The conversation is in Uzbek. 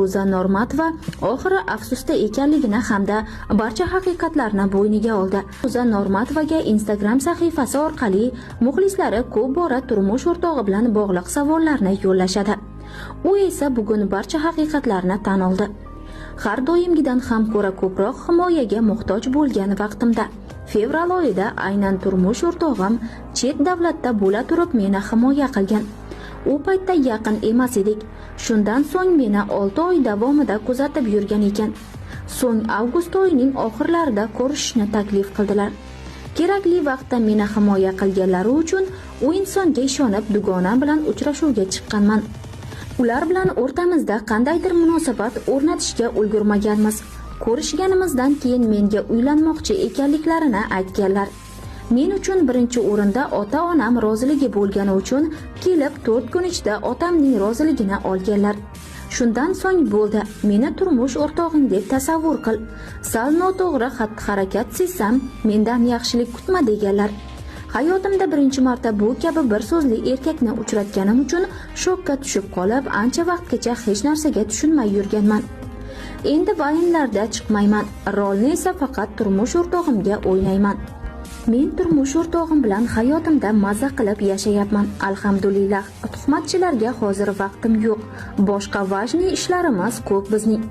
Dilfuza Normatova oxiri afsusda ekanligini hamda barcha haqiqatlarni bo'yniga oldi. Dilfuza Normatovaga Instagram sahifasi orqali muxlislari ko'p bora turmush o'rtog'i bilan bog'liq savollarni yo'llashadi. U esa bugun barcha haqiqatlarni tan oldi. Har doimgidan ham ko'ra ko'proq himoyaga muhtoj bo'lgan vaqtimda, fevral oyida aynan turmush o'rtog'im chet davlatda bo'la turib meni himoya qilgan. U paytda yaqin emas edik. Shundan so'ng meni 6 oy davomida kuzatib yurgan ekan. So'ng avgust oyining oxirlarida ko'rishishni taklif qildilar. Kerakli vaqtda meni himoya qilganlari uchun u insonga ishonib, dugonam bilan uchrashuvga chiqqanman. Ular bilan o'rtamizda qandaydir munosabat o'rnatishga ulgurmaganmiz. Ko'rishganimizdan keyin menga uylanmoqchi ekanliklarini aytganlar. Men uchun birinchi o'rinda ota-onam roziligi bo'lgani uchun kelib, 4 kun ichida otamning roziligini olganlar. Shundan so'ng bo'ldi, meni turmush o'rtog'ing deb tasavvur qil. Sal noto'g'ri xatti-harakat sezsam, mendan yaxshilik kutma, deganlar. Hayotimda birinchi marta bu kabi bir so'zli erkakni uchratganim uchun shokka tushib qolib, ancha vaqtgacha hech narsaga tushunmay yurganman. Endi vaynlarda chiqmayman, rolni esa faqat turmush o'rtog'imga o'ynayman. Men turmush o'rtog'im bilan hayotimda maza qilib yashayapman. Alhamdulillah. Tuhmatchilarga hozir vaqtim yo'q. Boshqa важный ishlarimiz ko'p bizning.